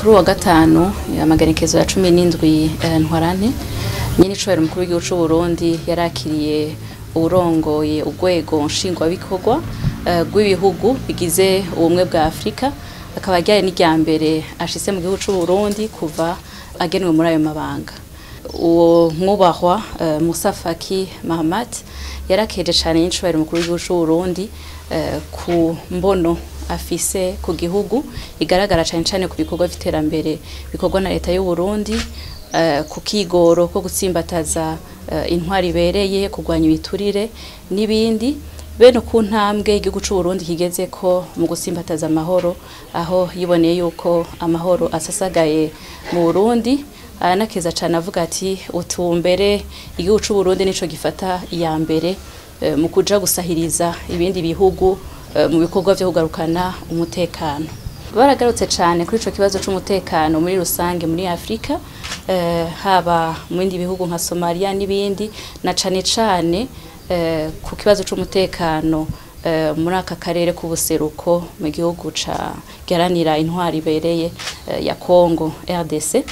Kuri uwa gatanu, amagenekezo ya 17 Ntwarante, nyenicubahiro umukuru w'igihugu c'u Burundi yarakiriye uwurongoye urwego nshingwabikorwa rw'ibihugu bigize Ubumwe bwa Afrika, akaba ryari n'irya mbere ashitse mu gihugu c'u Burundi kuva agenwe muri ayo mabanga. Uwo mwubahwa Musa Faki Mahamat yarakeje cane nyenicubahiro umukuru w'igihugu c'u Burundi ku mbono afise ku gihugu, igaragara cane cane ku bikorwa vy'iterambere bikorwa na leta y'u Burundi, ku kigoro ko gutsimbataza intwari ibereye, kurwanya ibiturire n'ibindi, bene ku ntambwe igihugu c'u Burundi kigezeko mu gutsimbataza amahoro, aho yiboneye yuko amahoro asasagaye mu Burundi. Aranakeza cane avuga ati utumbere igihugu c'u Burundi nico gifata iya mbere mu kuja gusahiriza ibindi bihugu mu bikorwa vyo kugarukana umutekano. Baragarutse cane kuri ico kibazo c'umutekano muri rusange muri Afrika, haba mu bindi bihugu nka Somalia n'ibindi, na cane cane ku kibazo c'umutekano muri aka karere k'ubuseruko mu gihugu ca giharanira intwari ibereye ya Congo RDC,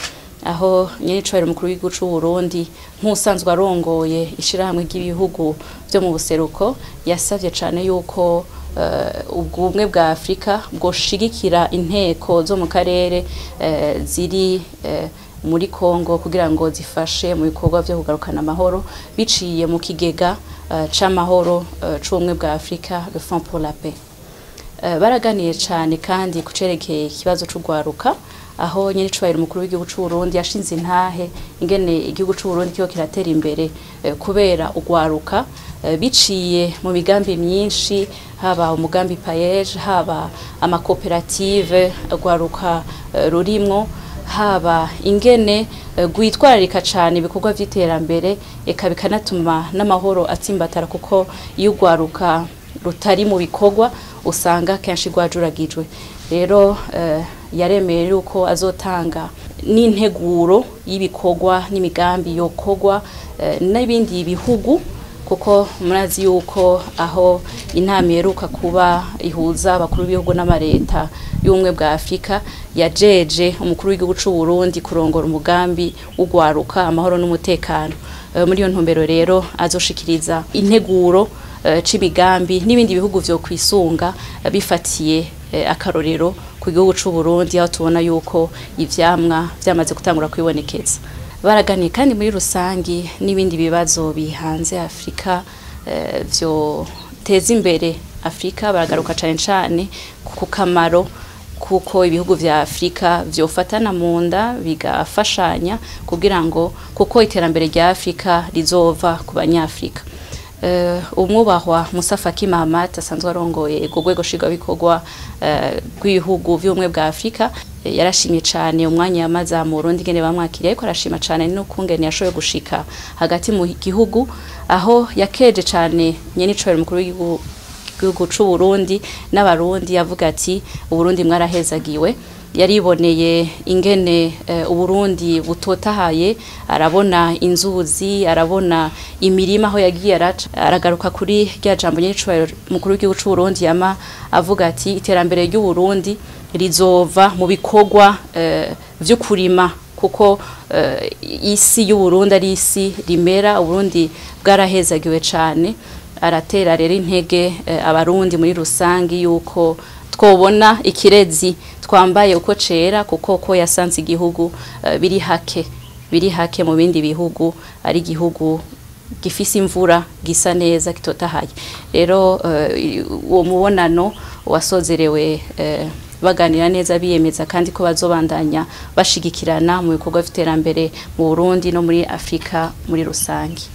aho nyenicubahiro umukuru w'igihugu c'u Burundi nk'usanzwe arongoye ishirahamwe ry'ibihugu vyo mu buseruko yasavye cane yuko ubumwe bwa Afrika bwoshigikira inteko zo mu karere ziri muri Congo kugira ngo zifashe mu bikorwa vyo kugarukana amahoro biciye mu kigega c'amahoro c'ubumwe bwa Afrika, le Fonds pour la paix. Baraganiye cane kandi kucerekeye ikibazo c'ugwaruka, aho nyenicubahiro umukuru w'igihugu c'u Burundi yashinze intahe ingene igihugu c'u Burundi kiriko kiratera imbere kubera ugwaruka, biciye mu migambi myinshi, haba umugambi PAEEJ, haba amakoperative ugwaruka rurimwo, haba ingene rwitwararika cane ibikorwa vy'iterambere, eka bikanatuma n'amahoro atsimbatara, kuko iyo ugwaruka rutari mu bikorwa usanga kenshi rwajuragijwe. Rero yaremeye yuko azotanga n'integuro y'ibikorwa n'imigambi yokorwa n'ibindi bihugu, kuko murazi yuko aho inama iheruka kuba ihuza abakuru b'ibihugu n'amareta y'Ubumwe bwa Afrika yajeje umukuru w'igihugu c'u Burundi kurongora umugambi w'ugwaruka, amahoro n'umutekano. Muri iyo ntumbero rero azoshikiriza integuro c'imigambi n'ibindi bihugu vyo kwisunga, bifatiye akarorero ku gihugu c'u Burundi, aho tubona yuko ivyamwa vyamaze gutangura kwibonekeza. Baraganiye kandi muri rusangi n'ibindi bibazo bihanze Afrika vyo teza imbere Afrika. Baragaruka cane cane ku kamaro kuko ibihugu vya Afrika vyofatana mu nda bigafashanya kugira ngo kuko iterambere rya Afrika rizova ku banyafrika. Umwubahwa Musa Faki Mahamat asanzwe arongoye urwo rwego nshingwabikorwa rw'ibihugu vy'Ubumwe bwa Afrika yarashimye cane umwanya yamaze mu Burundi, ingene bamwakiriye, ariko arashima cane n'ukungene yashoboye gushika hagati mu gihugu, aho yakeje cane nyenicubahiro umukuru w'igihugu c'u Burundi n'Abarundi, yavuga ati Uburundi mwarahezagiwe. Yariboneye ingene Uburundi butotahaye, arabona inzuzi, arabona imirima aho yagiye araca. Aragaruka kuri rya jambo nyenicubahiro umukuru w'igihugu c'u Burundi yama avuga ati iterambere ry'u Burundi rizova mu bikorwa vyo kurima, kuko isi y'u Burundi ari isi rimera, Uburundi bwarahezagiwe cane. Aratera rero intege Abarundi muri rusangi yuko twobona ikirezi twambaye uko cera, kuko ko yasanze igihugu biri hake, biri hake mu bindi bihugu, ari igihugu gifise imvura, gisa neza, kitotahaye. Rero uwo mubonano wasozerewe baganira neza, biyemeza kandi ko bazobandanya bashigikirana mu bikorwa vy'iterambere mu Burundi no muri Afrika muri rusangi.